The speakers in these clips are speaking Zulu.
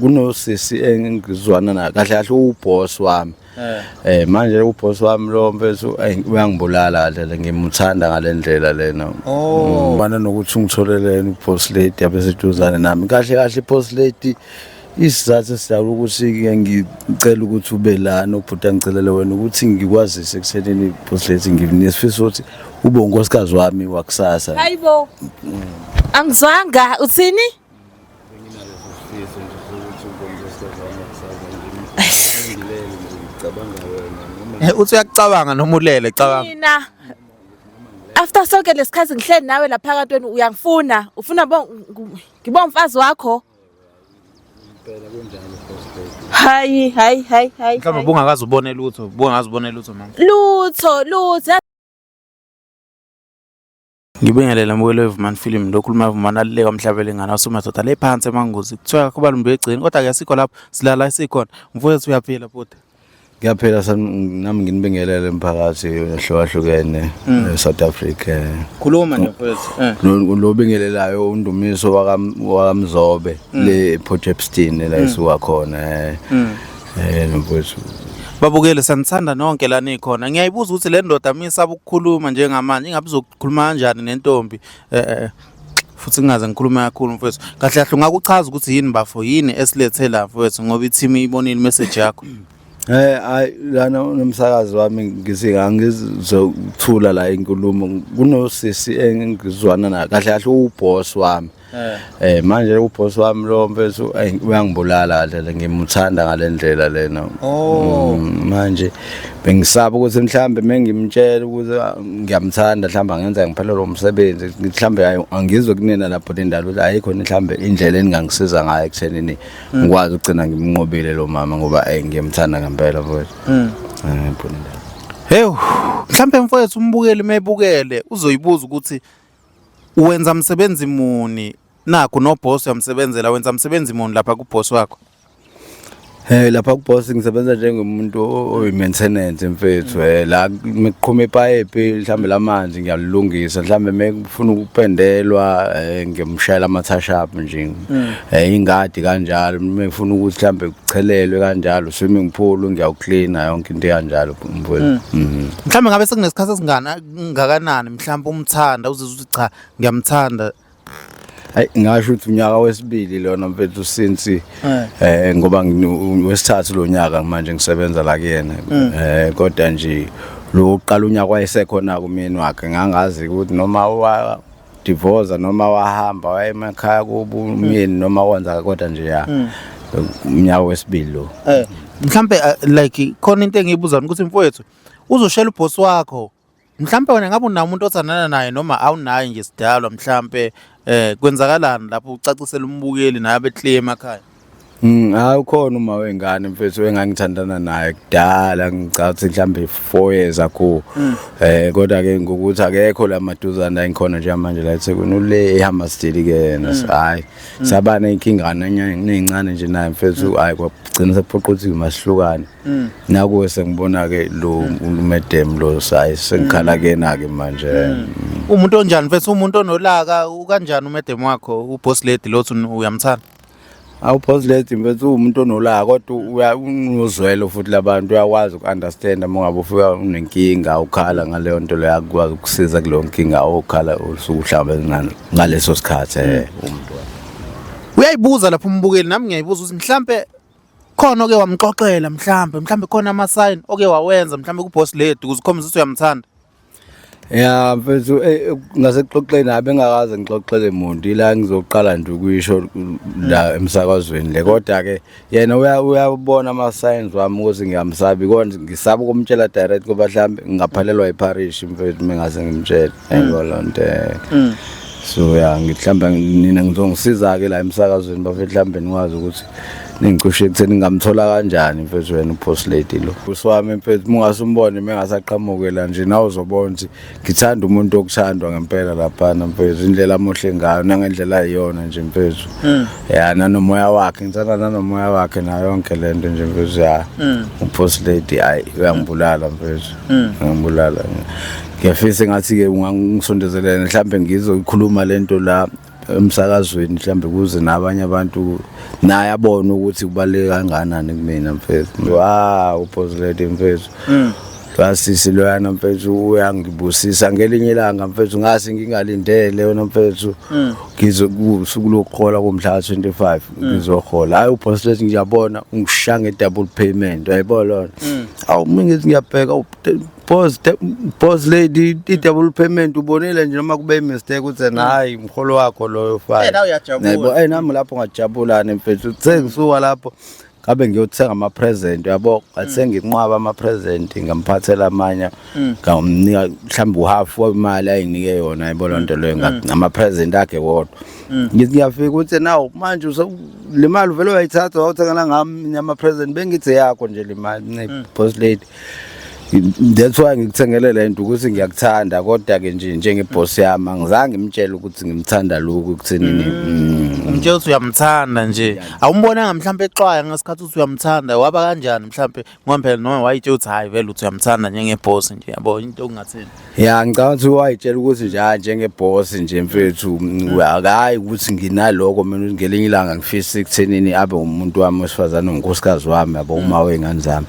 Kunosisi engizwana naye, kahle kahle uboss wami. Manje uboss wami lo mfethu, uyangibulala kahle le, ngimthanda ngale ndlela lena. Oh. Bana nokuthi ungitholeleni uboss lady abeseduzane nami. Kahle kahle boss lady, isizathu esidala ukuthi ke ngicela ukuthi ube lana, ubhuti angicelele wena ukuthi ngikwazise ekuthenini, boss lady, nginesifiso ukuthi ube unkosikazi wami wakusasa. Hayibo. Angizwanga, uthini? Nginaleso sifiso nje sokuthi ube unkosikazi wami wakusasa. Ngilele nje ngicabanga wena noma Uthi uyakucabanga noma ulele, cabanga. Mina after sonke lesikhathi ngihleli nawe lapha phakathi, wena uyangifuna, ufuna bo ngibe umfazi wakho. Impela kunjalo, boss lady. Hayi, hayi, hayi, hayi. Mhlawumbe ubungakaze ubone lutho, ubungakaze ubone lutho, mama. Lutho, lutho. Ngibingelele mbukeli weVumani Film, lokhuluma Vumani alileka umhlaba elingana wasumadoda le phansi emangozi. Kuthiwa kubalumbi egcini, kodwa ke asikho lapho, silala sikhona. Mfowethu, uyaphila futhi? Ngiyaphila, nami nginibingelele emphakathi ehlukahlukene e-South Africa. Khuluma nje, mfowethu. Lo bingelelayo uNdumiso wakaMzobe le Port Shepstone la isuka khona, mfowethu. Babukele, sanithanda nonke la nikhona. Ngiyayibuza ukuthi le ndoda misaba ukukhuluma njengamanje, ingabe izokhuluma kanjani nentombi? Futhi ngingaze ngikhulume kakhulu, mfowethu. Kahle kahle ungakuchaza ukuthi yini, bafo, yini esilethe la, mfowethu, ngoba i-team ibonile imessage yakho. Hayi, lana unomsakazi wami, ngithi angizokuthula la inkulumo. Kunosisi engizwana naye, kahle kahle uboss wami. Manje uboss wami lo mfethu, uyangibulala kahle le, ngimthanda ngale ndlela lena. Oh. Manje bengisaba ukuthi mhlambe mengimtshela ukuthi ngiyamthanda, mhlambe angenza ngiphelelwe umsebenzi. Mhlambe angizwe kunina lapho lendalo ukuthi ayikho mhlambe indlela eningangisiza ngayo ekuthenini ngikwazi ukugcina ngimnqobile lo mama, ngoba ngiyamthanda ngempela, mfowethu. Bhuti Ndaba. Hew, mhlambe mfowethu, umbukeli mebukele uzoyibuza ukuthi wenza msebenzi muni, nakho noboss uyamsebenzela, wenza msebenzi muni lapha kuboss wakho? Lapha kuboss ngisebenza njengomuntu oyi-maintenance, mfethu. La mekuqhuma ipayipi mhlambe lamanzi, ngiyalungisa. Mhlambe mekufuna ukupendelwa, ngiyamshayela ama-touch up nje. Ingadi kanjalo, mekufuna ukuthi mhlambe kuchelelwe kanjalo, swimming pool ngiyawuklina, yonke into kanjalo, mfethu. Mhlambe ngabe sekunesikhathi esingana ngakanani mhlambe umthanda, uzizwa ukuthi cha, ngiyamthanda? Hayi, ngasho ukuthi unyaka wesibili lona, mfethu, since ngoba wesithathu lo nyaka manje ngisebenza la kuyena. Kodwa nje lo uqala unyaka wayesekhona kumyeni wakhe, ngangazi ukuthi noma wa divorce noma wahamba waye emakhaya kubo umyeni noma wenza, kodwa nje ya, umnyaka wesibili lo. Mhlambe like khona into engiyibuza ukuthi mfowethu uzoshela uboss wakho, mhlambe wena ngabe unawo umuntu othandana naye noma awunaye nje sidalwa? Mhlambe kwenzakalani lapho, ucacisela umbukeli naye abeclear emakhaya. Hayi, ukhona uma wengane, mfethu, engangithandana naye kudala, ngicathi mhlambe 4 years ago. Kodwa ke ngokuthi akekho la maduzane la ngikhona njengamanje la eThekwini, ule eHammarsdale ke yena. Hayi, saba neyinkinga nezincane nje naye, mfethu, hayi, kwagcina sephoqa ukuthi masihlukane. Nakuwe sengibona ke lo umedem lo, sayi sengikhala kena ke manje. Umuntu onjani, mfethu, umuntu onolaka, ukanjani umedem wakho, uboss lady lo othi uyamthanda? Awu, boss lady, mfethu, umuntu onolaka, kodwa unozwelo futhi labantu, uyakwazi uku-understand uma ngabe ufika unenkinga, ukhala ngaleyo nto leyo, akwazi ukusiza kuleyo nkinga okhala usuke uhlangabezana ngaleso sikhathi, umuntu. Uyayibuza lapho umbukeli, nami ngiyayibuza ukuthi mhlambe khona oke wamxoxela, mhlambe khona ama-sign oke wawenza mhlambe ku-boss lady ukuze ukhombise ukuthi uyamthanda. Ya mfethu, ngasekuxoxeni abe ngakaze ngixoxele muntu, ila ngizoqala nje ukuyisho la emsakazweni le. Kodwa ke yena uyabona ama signs wami ukuthi ngiyamsabi, kodwa ngisaba ukumtshela direct ngoba mhlambe ngingaphalelwa iparish, mfethu, mengase ngimtshele yebo lonto. So ya, ngithi mhlambe nina ngizongisiza ke la emsakazweni, bafethu, mhlambe nikwazi ukuthi ningicushe ekutheni ngingamthola kanjani, mfethu, wena uboss lady lo. Uswami, mfethu, mungasumbone mengasaqhamuke la nje, nawe uzobona ukuthi ngithanda umuntu okuthandwa ngempela laphana, mfethu, indlela amuhle ngayo nangendlela ayiyona nje, mfethu. Ya, nanomoya wakhe, ngithanda nanomoya wakhe nayo yonke lento nje, mfethu. Ya, uboss lady, hayi, uyangibulala, mfethu, uyangibulala. Ngiyafisa engathi-ke ungangisondezelela mhlambe ngizoyikhuluma lento la. Emsakazweni mhlambe kuze nabanye abantu naye abone ukuthi kubaluleke kangakanani kumina mfethu. Wow, uBoss Lady mfethu. Wasisi loyana mfethu uyangibusisa ngelinye ilanga mfethu, ngase ngingalindele yona mfethu. Ngizokusuku lokuhola komhla 25 ngizohola. Hayi, uBoss Lady ngiyabona ungishaya nge-double payment, uyayibona lona. Awu, mina ngithi ngiyabheka, boss lady, i-double payment ubonile nje noma kube mistake ukuthi hayi, umholo wakho loyo, fine. Eh, nawe uyajabula. Yebo, nami lapho ngajabula mfethu. Sengisuka lapho ngabe ngiyothenga ama-present, uyabo, ngathenga inqwaba ama-present, ngamphathela amanye, ngamnika mhlawumbe uhalf wemali ayinginike yona, yabo loo nto leyo, ama-present akhe wodwa. Ngithi ngiyafika ukuthi nawu manje le mali uvele uyayithatha wawuthengela ngami ama-present, bengithi yakho nje le mali, boss lady, that's why ngikuthengele le nto ukuthi ngiyakuthanda, kodwa-ke nje njengeboss yami angizange ngimtshele ukuthi ngimthanda lokhu ekuthenini. Umtshela ukuthi uyamthanda nje, awumbonanga mhlawumbe exwaya ngesikhathi uthi uyamthanda? Waba kanjani mhlawumbe? Ngoba phela noma wayitshela ukuthi hayi, vele uthi uyamthanda njengeboss nje, yabo, into okungatheni. Ya, ngicabanga ukuthi wayitshela ukuthi nje hayi, njengeboss nje mfethu, akayi ukuthi nginaloko mina ngelinye ilanga ngifisa ekuthenini abe umuntu wami wesifazane, unkosikazi wami, yabo, uma wey'ngane zami.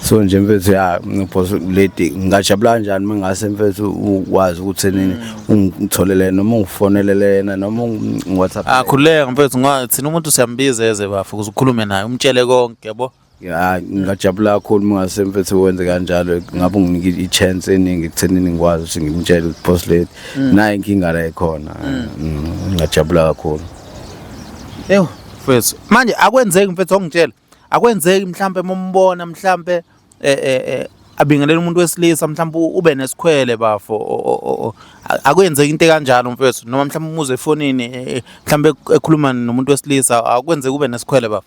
So nje mfethu, ya, boss lady, ngingajabula kanjani uma ngase mfethu ukwazi ukuthi nini ungitholele noma ungifonelele yena noma ungi-WhatsApp. Akhululeka mfethu, ngoba thina umuntu siyambiza eze bafo ukuze ukhulume naye, umtshele konke, yabo. Ya, ngingajabula kakhulu uma ngase mfethu wenze kanjalo, ngabe unginike i-chance eningi ekuthenini ngikwazi ukuthi ngimtshele ukuthi boss lady, nayi inkinga la ekhona. Ngingajabula kakhulu. Ewu mfethu, manje akwenzeki mfethu, ongitshela akwenzeki mhlambe mumbona mhlambe abingelela umuntu wesilisa, mhlambe ube nesikhwele bafo, akwenzeki into kanjalo mfethu? Noma mhlambe umuze efonini, mhlambe ekhuluma nomuntu wesilisa, akwenzeki ube nesikhwele bafo?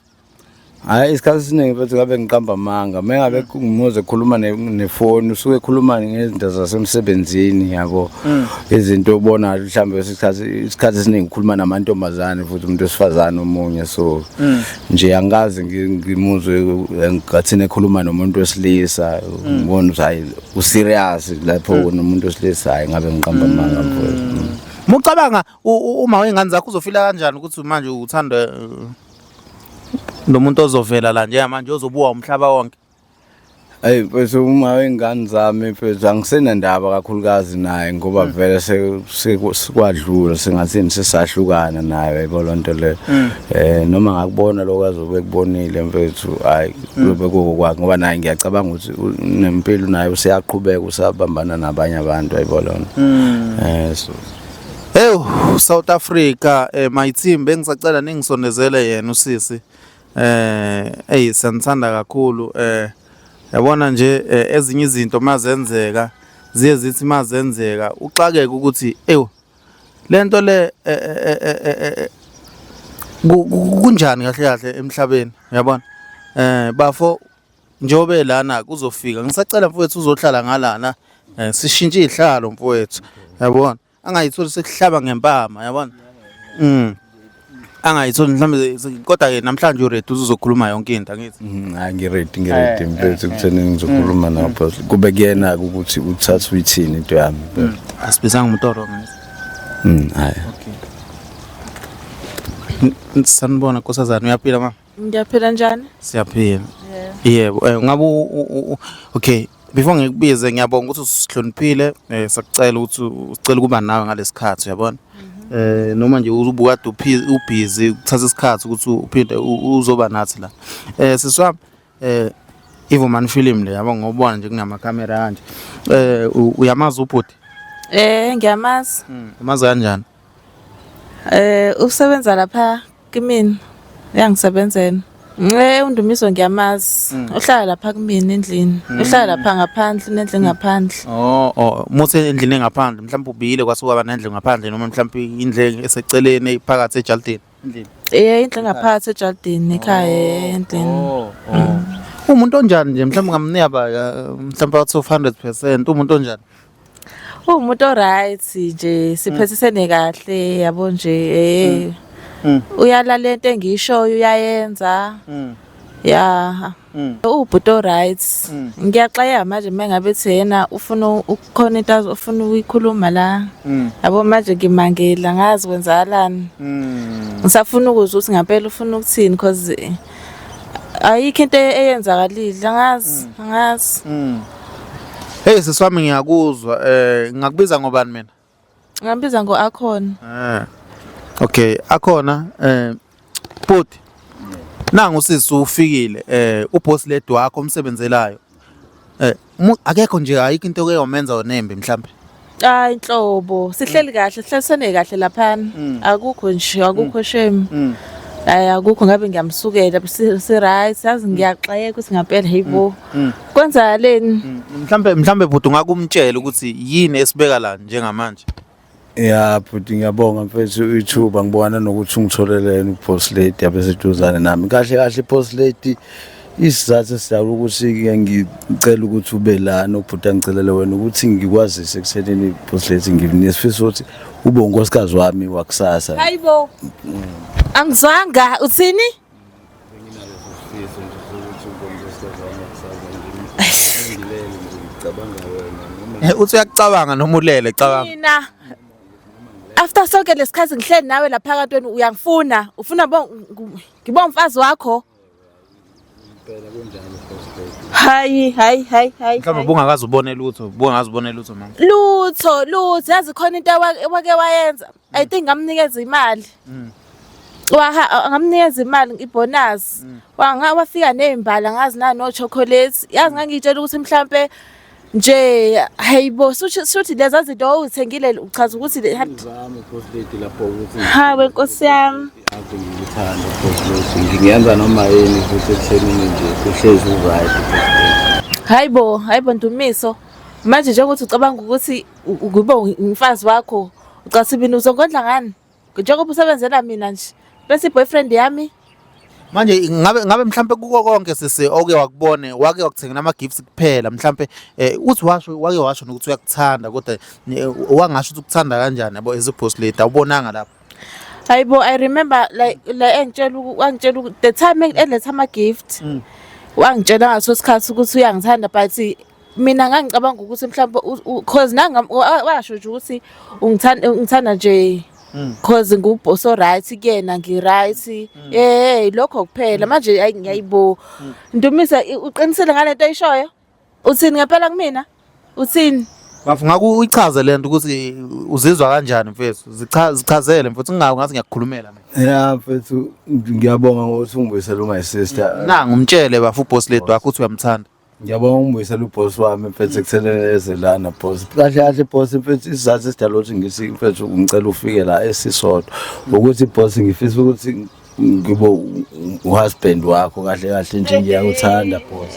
Hayi, isikhathi esiningi mfethu ngabe ngiqamba amanga uma ngabe ngimuze ekhuluma nefoni, usuke ekhuluma ngezinto zasemsebenzini, yabo, izinto obonayo mhlawumbe isikhathi esiningi ukhuluma namantombazane futhi umuntu wesifazane omunye. So nje angikaze ngimuzwe ngathini ekhuluma nomuntu wesilisa, ngibona ukuthi hayi, userious lapho nomuntu wesilisa. Hayi, ngabe ngiqamba amanga mfowethu. Mucabanga uma wengane zakho uzofila kanjani ukuthi manje uthanda lo muntu ozovela la njengamanje, ozobuka umhlaba wonke? Ayi mfethu, uma wey'ngane zami mfethu, angisenandaba kakhulukazi naye ngoba vele sikwadlula, singathini, sesahlukana naye, yayibona loo nto leyo. Noma ngakubona lokho azobe kubonile mfethu, hayi, kuyobe kukokwakhe ngoba naye ngiyacabanga ukuthi nempilo naye useyaqhubeka, usabambana nabanye abantu, yayibona loo nto. So Ew, South Africa, my team, bengisacela ningisondezele yena usisi. Ey, siyanithanda kakhulu. Yabona nje, ezinye izinto mazenzeka ziye zithi mazenzeka uxakeke ukuthi ew, lento le kunjani kahle kahle emhlabeni, uyabona? Bafo, njengoba lana kuzofika, ngisacela mfowethu uzohlala ngalana, sishintshe ihlalo mfowethu, yabona, angayitholi sekuhlaba ngempama, yabona, angayitholi mhlawumbe, kodwa ke namhlanje uready uzokhuluma yonke into, angithi? Hayi, ngiready, ngiready mfethu kutheni ngizokhuluma nawe boss, kube kuyena-ke ukuthi uthathe uyithini into yami. Asibizanga umuntu owrong, angithi? Hayi. Okay. Sanibona nkosazana, uyaphila mama? Ngiyaphila, njani? Siyaphila. Yebo, ngabe okay, before ngikubize, ngiyabonga ukuthi usihloniphile, sakucela ukuthi usicela ukuba nawe ngalesikhathi, uyabona? Noma nje ubukade ubusy, kuthatha isikhathi ukuthi uphinde uzoba nathi la. Sisi wami, Ivumani Film le, yabo, ngobona nje kunamakhamera kanje. Uyamazi ubhuti? Eh, ngiyamazi. Umazi kanjani? Usebenza lapha kimina. Uyangisebenzela. UNdumiso ngiyamazi. Uhlala lapha kumina endlini. Uhlala lapha ngaphandle, unendlu ngaphandle. Oh, muse endlini engaphandle, mhlawumbe ubiyile kwase kwaba nendlu ngaphandle, noma mhlawumbe indlu eseceleni phakathi ejardini. Endlini. Indlu ngaphakathi ejardini ekhaya endlini. Oh. Umuntu onjani nje, mhlawumbe ngamnika ba mhlawumbe out of 100%, umuntu onjani? Uwumuntu oright nje, siphethisene kahle, yabo nje. Uyalalela into engiyishoyo, uyayenza. Ya. Ubhuti o-right. Ngiyaxakeka manje uma ngabe ethi yena ufuna ukukhona into ufuna ukuyikhuluma la. Yabo manje ngimangele angazi kwenzakalani. Ngisafuna ukuzwa ukuthi ngampela ufuna ukuthini cause ayikho into eyenzakalile angazi angazi. Hey sisi wami ngiyakuzwa ngakubiza ngobani mina? Ngambiza ngo-Akhona. Okay, akhona bhuti. Nangu sisi ufikile uboss lady wakho umsebenzelayo. Akekho nje ayikho into oke wamenza onembi mhlambe. Hayi inhlobo, sihleli kahle, sihlalisene kahle laphana. Akukho nje, akukho shame. Hayi akukho ngabe ngiyamsukela si right, yazi ngiyaxakeka ukuthi ngampela hayibo. Kwenzakaleni? Mhlambe bhuti ungakumtshela ukuthi yini esibeka la njengamanje. Ya bhuti ngiyabonga mfethu ithuba ngibona nokuthi ungitholeleni uboss lady abeseduzane nami. Kahle kahle boss lady isizathu esidala ukuthi ke ngicela ukuthi ube la nobhuti angicelele wena ukuthi ngikwazise ekuthenini boss lady nginesifiso ukuthi ube unkosikazi wami wakusasa. Hayibo. Angizwanga uthini? Sifiso nje sokuthi ube unkosikazi wami wakusasa ngilele nje ngicabanga wena noma Uthi uyakucabanga noma ulele cabanga. Mina after sonke lesikhathi ngihleli nawe lapha phakathi wena uyangifuna, ufuna bo ngibe umfazi wakho. impela kunjalo boss lady. Hayi hayi hayi hayi. Mhlawumbe ubungakaze ubone lutho, ubungakaze ubone lutho mama. Lutho lutho yazi khona into ewake wayenza. I think ngamnikeza imali. Waha ngamnikeza imali ibonus. Wanga wafika nezimbali ngazi na no chocolate. Yazi ngangitshela ukuthi mhlambe nje hayibo shuthi lezi zinto owuthengile uchaza ukuthi Ngizame boss lady lapho ukuthi hawe nkosi yami. Ade ngikuthanda boss lady ngingenza noma yini futhi ekuthenini nje uhlezi u-right boss lady. Hayibo hayibo Ndumiso. Manje njengokuthi ucabanga ukuthi kube umfazi wakho ucathi mina uzongondla ngani? Njengoba usebenzela mina nje. Bese i-boyfriend yami Manje ngabe mhlambe kuko konke sisi oke wakubone wake wakuthengela ama gifts kuphela mhlambe uthi washo wake washo nokuthi uyakuthanda kodwa wangasho ukuthi ukuthanda kanjani yabo as a boss lady awubonanga lapho. Hayibo I remember like la engitshela wangitshela the time eletha ama gift. Wangitshela ngaso sikhathi ukuthi uyangithanda but mina ngangicabanga ukuthi mhlawumbe cause nanga washo nje ukuthi ungithanda ungithanda nje cause nguboss o right kuyena ngi right eh lokho kuphela manje hayi ngiyayibo Ndumisa uqinisile ngalento ayishoyo uthini ngempela kumina uthini Bafu ngaku uyichaze lento ukuthi uzizwa kanjani mfethu zichazele mfethu ngingawo ngathi ngiyakukhulumela mina. Ya mfethu ngiyabonga ngokuthi ungibuyisele my sister. Nangu umtshele bafu uboss lady wakho ukuthi uyamthanda. Ngiyabonga ukungibuyisela uboss wami mfethu ekuthenini eze lana boss. Kahle kahle boss mfethu isizathu esidala ukuthi ngithi mfethu ngicela ufike la esisodwa ukuthi boss ngifisa ukuthi ngibe uhusband wakho kahle kahle nje ngiyakuthanda boss.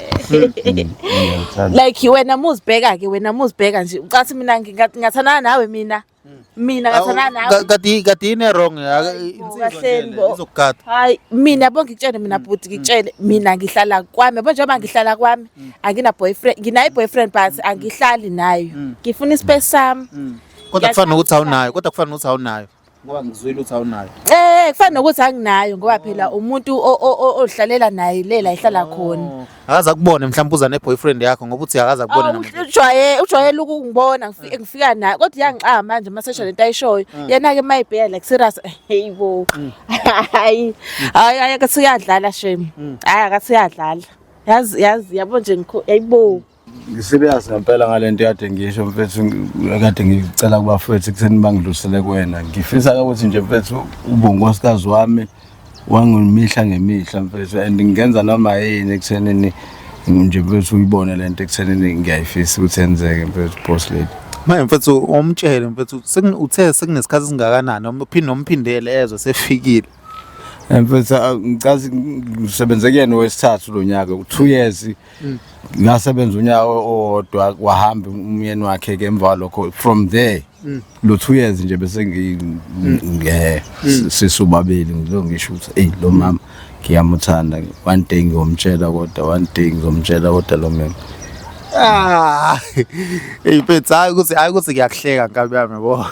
Ngiyakuthanda. Like wena muzibheka ke wena muzibheka nje ucathi mina ngingathandana nawe mina mina ngathandana nawe Kati yini wrong kahleni bo. izokugada. Hayi mina yabo ngikutshele mina bhuti ngikutshele mina ngihlala kwami yabo njengoba ngihlala kwami angina boyfriend nginayo boyfriend but angihlali nayo ngifuna ispace sami. Kodwa kufana nokuthi awunayo, kodwa kufana nokuthi awunayo. Ngoba ngizwile ukuthi awunayo. Kufana nokuthi anginayo ngoba phela umuntu ohlalela naye le la ihlala khona. Akaze akubone mhlawumbe uza ne-boyfriend yakho ngoba uthi akaze akubone Awu, ujwayele ukungibona ngifika naye kodwa iyangixaka manje masesho lento ayishoyo yena ke mayibheka like serious hey bo hayi hayi hayi akathi uyadlala shame hayi akathi uyadlala yazi yazi yabo nje yayibo Ngiserious ngempela ngalento kade ngisho mfethu kade ngicela kubafethu ekutheni bangidlulisele kuwena. Ngifisa ukuthi nje mfethu ube unkosikazi wami wangimihla ngemihla mfethu and ngingenza noma yini ekuthenini nje mfethu uyibone lento ekuthenini ngiyayifisa ukuthi yenzeke mfethu boss lady. Manje mfethu umtshele mfethu uthe sekunesikhathi esingakanani noma uphinde nomphindele ezwe sefikile. Mfethu ngicathi ngisebenze kuyena wesithathu lo nyaka 2 years ngasebenza unyaka owodwa wahamba umyeni wakhe ke emva kwalokho from there lo 2 years nje bese ngi sisubabili ngizongisho ukuthi hey lo mama ngiyamuthanda one day ngiyomtshela kodwa one day ngizomtshela kodwa lo mama. Ah. Hey mfethu hayi ukuthi ngiyakuhleka nkabi yami yabo.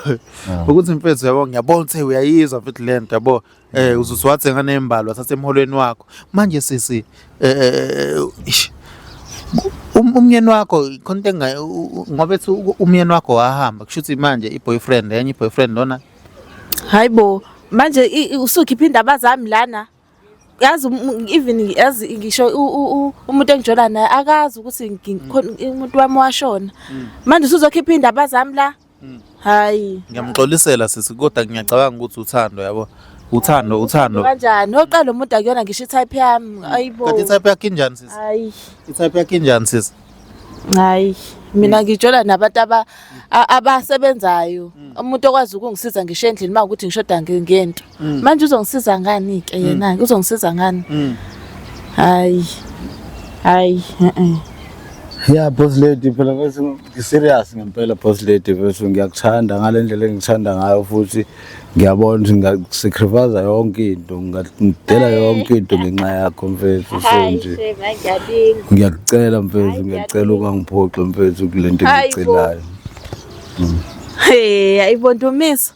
Ukuthi mfethu yabo ngiyabona ukuthi uyayizwa mfethu lento yabo. Uzuthi wathenga nembali wathatha emholweni wakho. Manje sisi ish. Umyeni wakho khona into enga ngoba ethi umyeni wakho wahamba kusho ukuthi manje i-boyfriend enye i-boyfriend lona. Hayibo, manje usukhipha indaba zami lana. Yazi even yazi ngisho umuntu engijola naye akazi ukuthi umuntu wami washona. Manje usuzokhipha indaba zami la? Hayi. Ngiyamxolisela sisi kodwa ngiyacabanga ukuthi uthando yabo. Uthando uthando. Kanjani? Oqala umuntu akuyona ngisho i-type yami. Ayibo. Kanti i-type yakho injani sisi? Hayi. I-type yakho injani sisi? Hayi. Mina ngijola nabantu abasebenzayo. Umuntu okwazi ukungisiza ngisho endlini uma ukuthi ngishoda ngento. Manje uzongisiza ngani ke yena? Uzongisiza ngani? Hayi. Hayi. Yeah, boss lady phela bese ngi-serious ngempela boss lady bese ngiyakuthanda ngale ndlela engikuthanda ngayo futhi ngiyabona ukuthi ngingasacrifice yonke into, ngingadela yonke into ngenxa yakho mfethu. So nje ngiyakucela mfethu, ngiyacela ungangiphoxi mfethu kule nto engiyicelayo. Hey, ayibo Ndumiso.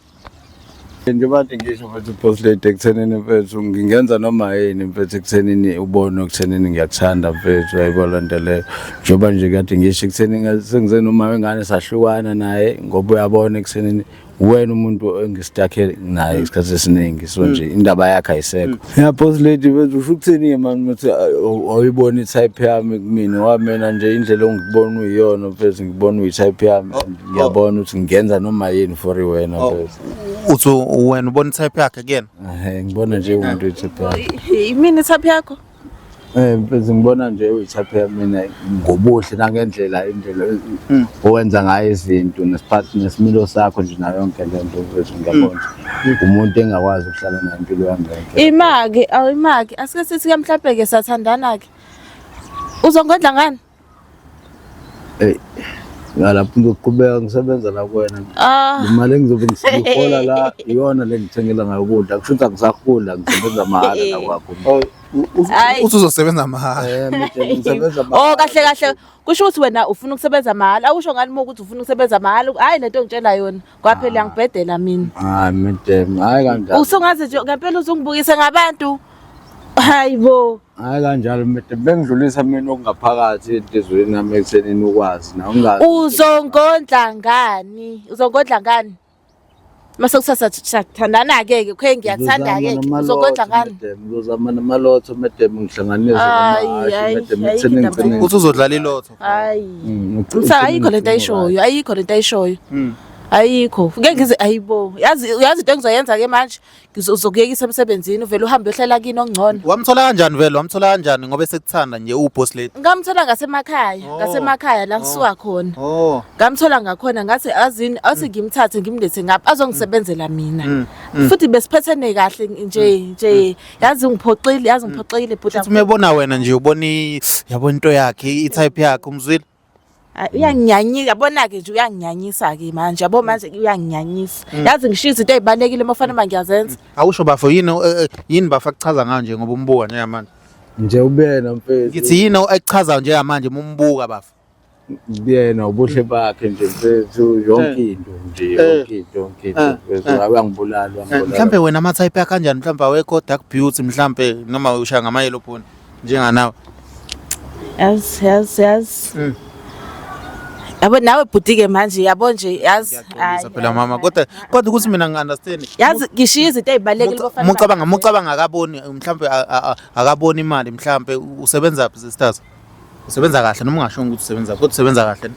Njengoba ngisho mfethu boss lady ekuthenini mfethu ngingenza noma yini mfethu ekuthenini ubone ekuthenini ngiyakuthanda mfethu, uyayibona le nto leyo. Njengoba nje kade ngisho ekuthenini sengize noma wengane sahlukana naye ngoba uyabona ekuthenini wena umuntu engistakhe naye isikhathi esiningi, so nje indaba yakhe ayisekho. Yeah boss lady mfethu, usho ukuthini-ke mani ukuthi awuyiboni i-type yami kumina? Ngoba mina nje indlela ongikubona uyiyona mfethu, ngikubona uyi-type yami, ngiyabona ukuthi ngingenza noma yini for wena mfethu. Uthi wena ubona i-type yakhe kuyena? Ehhe, ngibona nje umuntu uyi-type yami. Imini i-type yakho? Mfethu ngibona nje uyi-type yami mina ngobuhle nangendlela indlela owenza ngayo izinto nesiphathi nesimilo sakho nje nayo yonke le nto mfethu, ngiyabona umuntu engakwazi ukuhlala naye impilo yami yonke. Imaki, awuyimaki. Asike sithi ke mhlawumbe ke sathandana ke. Uzongondla ngani? Ey, ngalapho ngizoqhubeka ngisebenza la kuwena. Ah. Imali engizobe ngiyihola la iyona le ngithengela ngayo ukudla. Kusho ukuthi angisaholi, ngisebenza mahhala la kwakho. Hayi. Uthi uzosebenza mahhala. Mina ngisebenza mahhala. Oh kahle kahle kusho ukuthi wena ufuna ukusebenza mahhala. Awusho ngani uma ukuthi ufuna ukusebenza mahhala? Hayi lento ongitshela yona. Kwaphela yangibhedela mina. Hayi madam, hayi kanjalo. Usungaze nje ngempela uzungibukise ngabantu. Hayibo. Hayi kanjalo madam, bengidlulisa mina okungaphakathi enhliziyweni nami ekuthenini ukwazi na ungazi. Uzongondla ngani? Uzongondla ngani? Mase kusasa sathandana ke ke khe ngiyakuthanda ke. Uzongondla ngani? Ngizozama namalotho madam, ngihlanganise Hayi, namahhashi hayi, madam, ayikho ekutheni indaba ngigcine. Uthi uzodlala ilotho. Hayi. Ngigcine Msa ayikho lento ngigcine ayishoyo, ayikho lento ayishoyo. Ayikho. Ngeke ngize ayibo. Yazi into engizoyenza ke manje, ngizokuyekisa emsebenzini uvele uhambe uyohlela kini okungcono. Wamthola kanjani vele? Wamthola kanjani ngoba esekuthanda nje uboss lady? Ngamthola ngasemakhaya, ngasemakhaya la ngisuka khona. Oh. Ngamthola ngakhona ngathi azini athi ngimthathe ngimlethe ngapha azongisebenzela mina. Futhi besiphethene kahle nje nje yazi ngiphoxile, yazi ngiphoxile bhuti. Futhi umebona wena nje ubona yabona into yakhe, i-type yakhe umzwile. Uyanginyanyisa, yabona-ke nje uyanginyanyisa-ke manje, yabo manje uyanginyanyisa. Yazi ngishiya izinto ey'balulekile uma kufanele uma ngiyazenza. Awusho bafo yini yini bafo akuchaza ngayo nje ngoba umbuka njengamanje? Nje ubuyena mfethu. Ngithi yini ekuchaza njengamanje uma umbuka bafo? Ubuyena ubuhle bakhe nje mfethu, yonke into nje, yonke into, yonke into mfethu. Uyangibulala, uyangibulala. Mhlambe wena ama-type akho kanjani? Mhlambe awekho dark beauty mhlambe noma ushaya ngama-yellow bone njenganawe. Yazi, yazi, yazi. Yabo nawe bhuti-ke manje, yabo nje, yazi. Ngiyaxolisa phela mama, kodwa ukuthi mina ngi-understand. Yazi ngishiya izinto ey'balulekile kufanele Mucabanga akaboni mhlambe akaboni imali mhlambe usebenza phi sisters? Usebenza kahle noma ungashongo ukuthi usebenza kodwa usebenza kahle.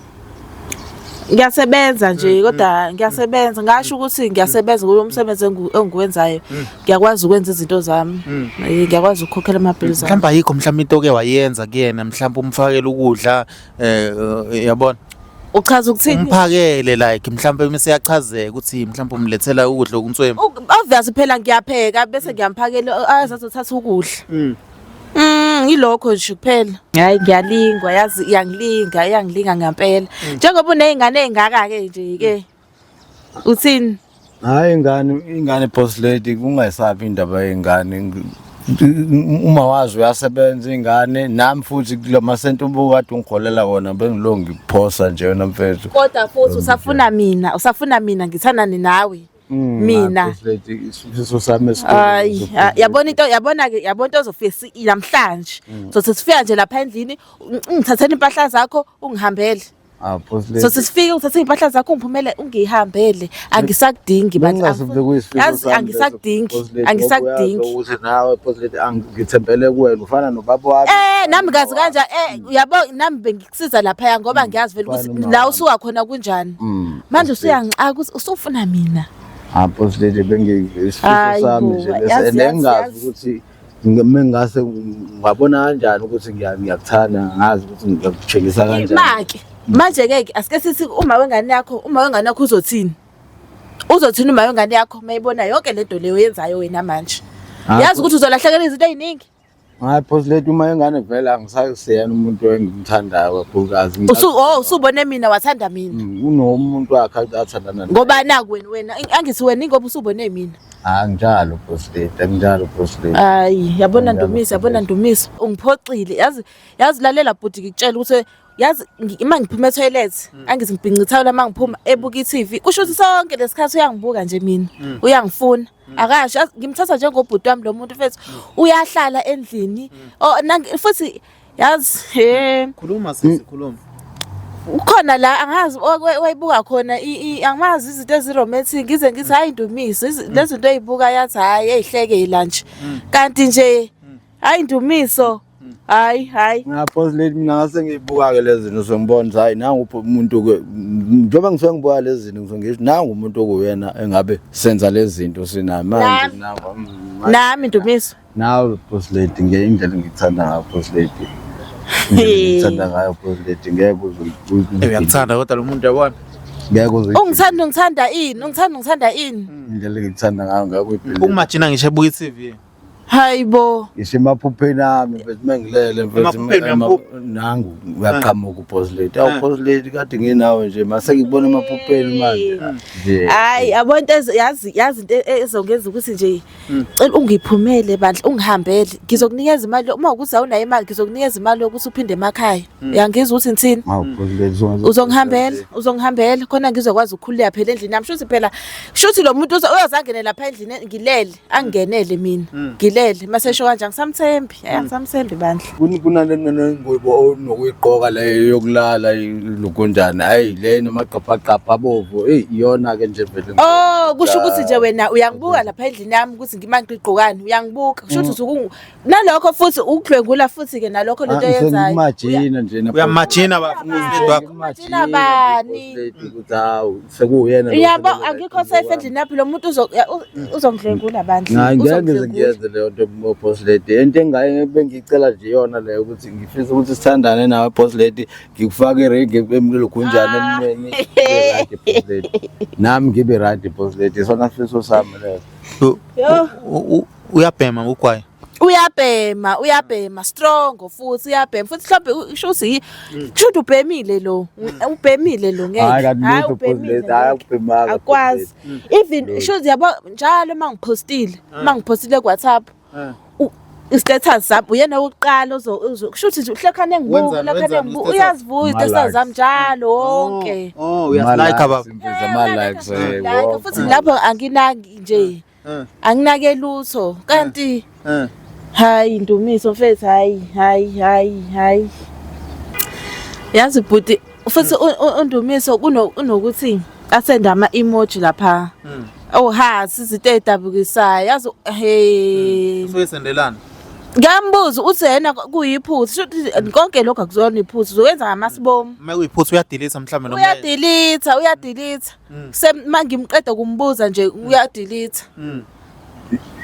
Ngiyasebenza nje kodwa ngiyasebenza, ngasho ukuthi ngiyasebenza kulo msebenzi engiwenzayo. Ngiyakwazi ukwenza izinto zami. Ngiyakwazi ukukhokhela ama-bills ami. Mhlawumbe ayikho mhlawumbe into oke wayenza kuyena mhlawumbe umfakele ukudla yabona. Uchaza ukuthini? Umphakele like mhlawumbe mase yachazeka ukuthi mhlawumbe umlethela ukudla okuntswembu. Obvious phela ngiyapheka bese ngiyamphakela azothatha ukudla. Yilokho nje kuphela. Hayi ngiyalingwa, yazi iyangilinga, iyangilinga ngempela. Njengoba uney'ngane ey'ngaka-ke nje ke. Uthini? Hayi ingane, ingane boss lady, kungayisabi indaba yengane. Uma wazi uyasebenza ingane nami futhi kula masenti ubukade ungiholela wona bengilo ngikuphosa nje wena mfethu. Kodwa futhi usafuna mina, usafuna mina ngithandane nawe. Mina. Isifiso sami esikhulu. Hayi, yabona into, yabona ke, yabona into ozofika namhlanje. Sothi sifika nje lapha endlini, ungithathele impahla zakho ungihambele. Ah, boss lady. Sothi sifike ungithathe impahla zakho ungiphumele ungihambele. Angisakudingi bandla. Bengingase bekuyisifiso Yazi sami leso, angisakudingi, boss lady, ngoba angisakudingi. uyazi ukuthi nawe boss lady angithembele kuwena ufana nobaba wami. Nami kazi kanja uyabo nami bengikusiza lapha ngoba ngiyazi vele ukuthi Ufana la nomama. usuka khona kunjani. Manje Manje usuyangixaka ukuthi usufuna mina. Ah, boss lady bengisifiso Hayi sami bo, nje lesi yazi, and yazi, engingazi yazi. ukuthi mengingase ngabona kanjani ukuthi ngiyakuthanda ngazi ukuthi ngiyakutshengisa kanjani. Make manje ke asike sithi uma wengane yakho, uma wengane yakho uzothini? Uzothini uma wengane yakho mayibona yonke lento leyo oyenzayo wena manje? Ah, Yazi ukuthi uzolahlekelwa izinto eziningi. Hayi boss lady uma ingane vele angisasiyena umuntu engimthandayo kakhulukazi. Usu oh usubone mina wathanda mina. Unomuntu wakhe athandana naye. Ngoba naku wena wena angithi wena ingoba usubone mina. Anginjalo boss lady, anginjalo boss lady. Hayi, yabona Anginjalo, Ndumiso, yabona boss lady. Ndumiso, ungiphoxile. Yazi yazi lalela bhuti ngikutshela ukuthi yazi uma ngiphuma etoilet, angithi ngibhinca ithawula uma ngiphuma ebuka i-TV. Kusho ukuthi sonke lesikhathi uyangibuka nje mina. Uyangifuna. Akasho yazi ngimthatha njengobhuti wami lo muntu mfethu. Uyahlala endlini. Oh futhi yazi he Khuluma sisi, khuluma. ukhona la angazi wayibuka khona angazi izinto eziromantic ngize ngithi hayi Ndumiso lezi zinto ezibuka yathi hayi ezihleke la nje kanti nje hayi Ndumiso hayi hayi. Nga boss lady mina ngase ngiyibuka ke lezi zinto sengibona ukuthi hayi nangu umuntu ke njengoba ngisuke ngibuka lezi zinto ngisuke ngisho nangu umuntu okuyena engabe senza lezi zinto sinayo manje Nami. nangu manje Nami Ndumiso. Nawe boss lady ngendlela engikuthanda ngayo boss lady. Indlela engikuthanda ngayo boss lady ngeke uze Uyakuthanda kodwa lo muntu uyabona. Ngeke uze Ungithanda ungithanda ini? Ungithanda ungithanda ini? Indlela engikuthanda ngayo ngeke uyibhile. Ukumajina ngisho ebuka i-TV. Hayibo. Ngisho emaphupheni ami mfethu mengilele mfethu Emaphupheni uyaphupha? nangu uyaqhamuka uboss lady. Awu boss lady kade nginawe nje mase ngikubona emaphupheni manje. Nje. Hayi yabo into yazi yazi into ezongenza ukuthi nje cela ungiphumele bandla ungihambele ngizokunikeza imali uma ukuthi awunayo imali ngizokunikeza imali yokuthi uphinde emakhaya. Uyangizwa ukuthi ngithini? Awu boss lady Uzongihambela, uzongihambela khona ngizokwazi ukukhululeka phela endlini yami. Shuthi phela shuthi lo muntu uyozangena lapha endlini ngilele, angingenele mina. Ngilele mase esho kanje angisamthembi, angisamthembi bandla. Kunale ngubo onokuyigqoka leyo yokulala lokunjani hayi le namagqabhagqabha abovu eyi iyona ke nje vele. Oh kusho ukuthi nje wena uyangibuka lapha endlini yami ukuthi ngima ngigqokani uyangibuka kusho ukuthi usuku nalokho futhi ukudlwengula futhi ke nalokho lento oyenzayo. Ngimajina nje na Uyamajina baba umuzi wakho. Umajina bani? Ukuthi hawu sekuyena lo Uyabo osebenza akikho safe endlini yaphi lo muntu uzongidlwengula bandla. Hayi ngeke ngize Uzongidlwengula. ngiyenze leyo nto boss lady. Into engaye bengicela nje yona leyo ukuthi ngifisa ukuthi sithandane nawe boss lady, ngikufake iring emlokhunjani emnweni. Right boss lady. Nami ngibe right boss lady. Sona sifiso sami leso. Yo. Uyabhema ugwayi. Uyabhema, uyabhema strong futhi uyabhema futhi mhlawumbe usho ukuthi kusho ubhemile lo, ubhemile lo ngeke. Hayi kanti Hhayi, lutho boss ubhemile lady, hayi ngeke. akubhemanga. Akwazi. Even shuthi yabo njalo uma ngipostile, uma ngipostile ku WhatsApp. I-status sami uyena wokuqala uzo kusho ukuthi nje uhlekane ngibuka, Wenzani, uhlekane wenzani ngibuka, u-status? uyazivuya i-status sami njalo wonke. Oh uyasilike baba. Ama likes Like futhi lapho anginaki nje. Anginake lutho kanti hayi Ndumiso mfethu hayi hayi hayi hayi. Yazi bhuti futhi uNdumiso kunokuthi asende ama emoji lapha. Oh ha izinto ezidabukisayo yazi he. Usuke sendelana. Ngiyambuza uthi yena kuyiphutha shuthi konke lokho akuzona iphutha uzowenza ngamasibomu. Uma kuyiphutha uyadelete mhlawumbe noma Uyadelete, uyadelete. Uma ngimqeda kumbuza nje uyadelete.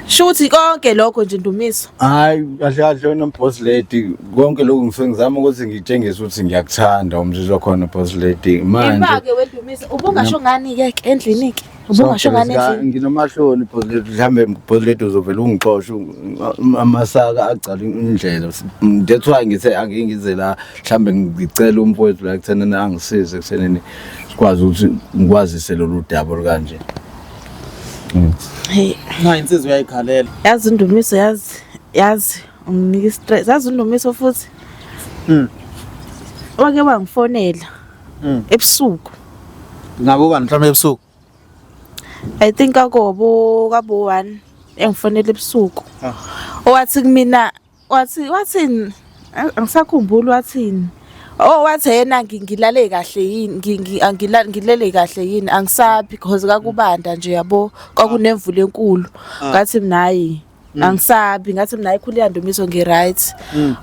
Shuthi konke lokho nje Ndumiso. Hayi kahle kahle wena boss lady konke lokhu ngisuke ngizama ukuthi ngitshengise ukuthi ngiyakuthanda umzizwa khona boss lady manje. Imake weNdumiso ubungasho ngani ke endlini ke? Ubungasho ngani endlini? Nginamahloni boss lady mhlambe boss lady uzovela ungixoshe amasaka agcala indlela. That's why ngithe angingize la mhlambe ngicela umfowethu la kuthenini angisize kuthenini sikwazi ukuthi ngikwazise lolu daba olukanje. Hey, Na insizwa uyayikhalela. yazi Ndumiso yazi. Yazi unginika i-stress. Yazi uNdumiso futhi. Wake wangifonela ebusuku. Ngabe ubani mhlawumbe ebusuku? I think akobo kabo 1 engifonela ebusuku. Owathi kumina wathi wathini angisakhumbuli wathini. Oh wathi yena ngilale kahle yini angilale ngilele kahle yini angisabi because kakubanda nje yabo kwakunemvula enkulu. Ngathi mina hayi angisabi ngathi mina ayikhulu iyandumiso ngi-right.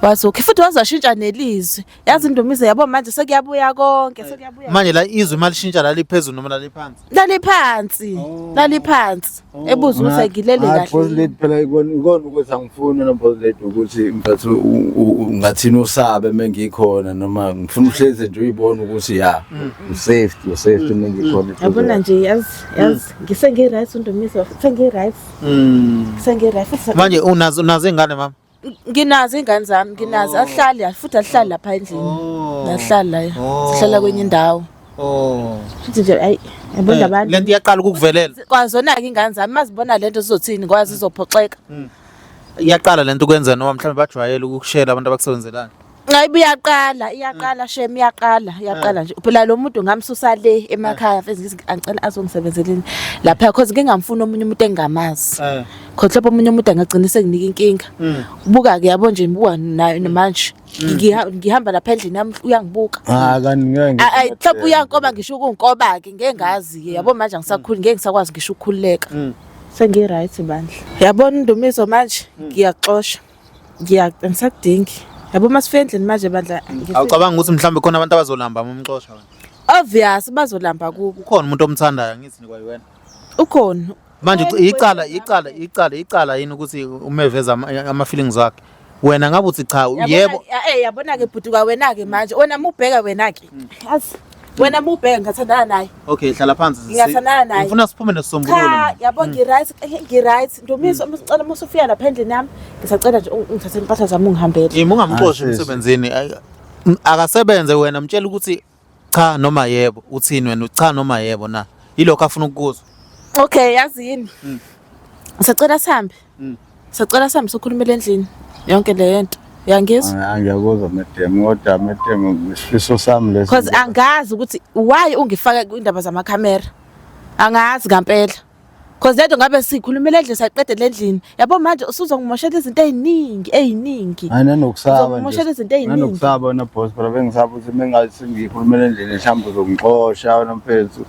Wathi okay futhi waze washintsha nelizwi. Yazi Ndumiso yabo manje sekuyabuya konke sekuyabuya. Manje la izwi malishintsha laliphezulu noma laliphansi? Laliphansi. Laliphansi. Ebuza ukuthi ngilele Hayi, kahle. boss yini. lady phela ikona ikona ukuthi angifuni na boss lady ukuthi mfethu ungathini usabe mengikhona noma ngifuna uhleze nje uyibone ukuthi ya u-safety u-safety mengikhona. Yabona nje yazi yazi ngise ngi-right uNdumiso sengi-right sengi-right futhi Manje unazo unazo ingane mama? nginazo ingane zami nginazo ahlali futhi ahlali lapha endlini. Ahlali la. Sihlala kwenye indawo. Oh. Futhi nje ayi yabona abantu Lento iyaqala ukukuvelela. kwazona-ke ingane zami mazibona lento zizothini kwazi zizophoxeka. Iyaqala lento ukwenza noma mhlawumbe bajwayele ukukushela abantu abakusebenzelayo. Hayi iyaqala iyaqala shem iyaqala iyaqala nje phela lo muntu ngamsusa le emakhaya mfethu ngithi angicela azongisebenzeleni lapha cause ngingamfuni omunye umuntu engingamazi. Cause mhlawumbe omunye umuntu angagcina senginika inkinga. Buka ke yabo nje ngibuka naye manje ngihamba lapha endlini yami uyangibuka. Ah kanti ngeke. Ayi mhlawumbe uyankoba ngisho ukunkoba ke ngeke ngazi ke yabo manje angisakhuli ngeke ngisakwazi ngisho ukukhululeka. Sengi-right bandla. Yabona Ndumiso manje ngiyaxosha. Ngiya angisakudingi. Yabo masifika endlini manje bandla Awucabanga ukuthi mhlawumbe khona abantu abazolamba uma umxosha wena? Obvious bazolamba kubo. Ukhona umuntu omthandayo angithi nikwayiwena. Ukhona. Manje icala icala icala icala yini ukuthi umeveza ama feelings wakhe? Wena ngabe uthi cha yebo. Eh yabona ke bhuti kwawena ke manje. Wena mubheka wena ke. Yazi. Wena mubheka ngathandana naye. Okay hlala phansi. Ngingathandana naye. Ngifuna siphume nesisombululo. Cha yabo ngi-right ngi-right. Ndumiso ngicela uma usufika lapha endlini yami ngisacela nje ungithathele impahla zami ungihambele. Yimi ungamxoshi Ah, sis. emsebenzini. Akasebenze wena mtshela ukuthi cha noma yebo uthini wena cha noma yebo na. Yilokho afuna ukukuzwa. Okay yazi yini? Sacela sihambe. Sacela sihambe sokhulumela endlini yonke le nto. Uyangizwa? Ah ngiyakuzwa madam kodwa madam isifiso sami lesi. Because angazi ukuthi why ungifaka kwindaba zamakhamera. Angazi ngempela. Cause lento ngabe sikhulumela endlini saqedela endlini. Yabo manje usuzongimoshela izinto eziningi eziningi. Hayi nanokusaba Uzokumoshela izinto ey'ningi. Nanokusaba wena boss phela bengisaba ukuthi mengathi ngikhulumela endlini mhlawumbe uzongixosha wena mfethu.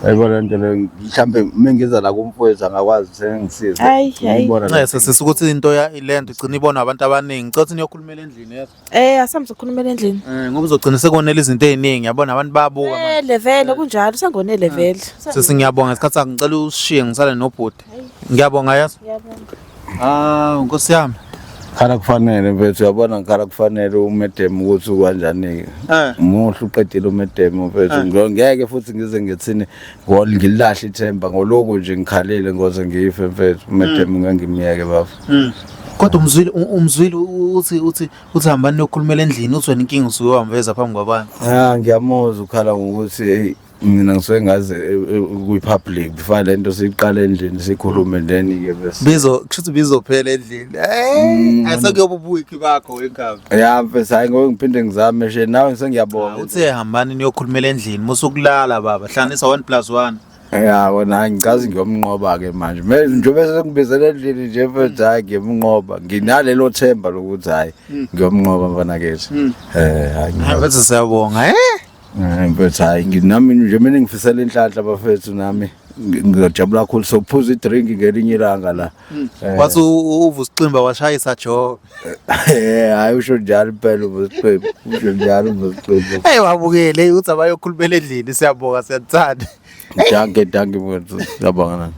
Yayibona lento leyo mhlawumbe mengiza la kumfowethu angakwazi sengisize. Hayi, hayi. Ngiyibona le Ncese sisi ukuthi into ya lento igcina ibonwa abantu abaningi. Ngicela ukuthi niyokhulumela endlini yezwa. Eh asambe sokhulumela endlini. Eh ngoba uzogcina sekonela izinto eziningi yabona abantu bayabuka manje. Vele vele kunjalo usangonele vele. Sisi ngiyabonga isikhathi sakho ngicela usishiye ngisale nobhuti. Ngiyabonga yazi. Ngiyabonga. Ah Nkosi yami. Khala kufanele mfethu uyabona ngikhala kufanele umedem ukuthi kanjani Eh. muhle uqedile umedem mfethu ngeke futhi ngize ngithini ngililahle ithemba ngoloku nje ngikhalile ngoze ngife mfethu umedem ngeke ngimyeke bafo. Kodwa umzwile umzwile uthi uthi uthi hambani niyokhulumela endlini uthi wena inkinga usuke wamveza phambi kwabantu. Ah ngiyamuzwa ukhala ngokuthi hey mina ngisuke ngaze kwi-public before le nto siyiqale endlini sikhulume then ke bese Bizo kushuthi bizophela endlini. Eh asekuyoba ubuwiki bakho wenkabi. ya mfethu hayi ngoba ngiphinde ngizame nje nawe sengiyabonga Uthe hambani niyokhulumela endlini musukulala baba hlanganisa 1 plus 1. Ya wona hayi ngicazi ngiyomnqoba ke manje. Manje njengoba sengibizele endlini nje mfethu hayi ngiyomnqoba. Nginalelo themba lokuthi hayi ngiyomnqoba mfana kethu. Eh hayi Hayi mfethu siyabonga eh. Mfethu hayi nginami nje mina ngifisela inhlanhla bafethu nami. Ngiyajabula kakhulu sophuza idrink ngelinye ilanga la. Wathi uvusa uximba washayisa jo. Eh hayi usho njalo impela uvusa usho njalo uvusa. Hey wabukele uthi abayokhulumela endlini siyabonga siyathanda. Dankie dankie mfethu. Siyabonga nani.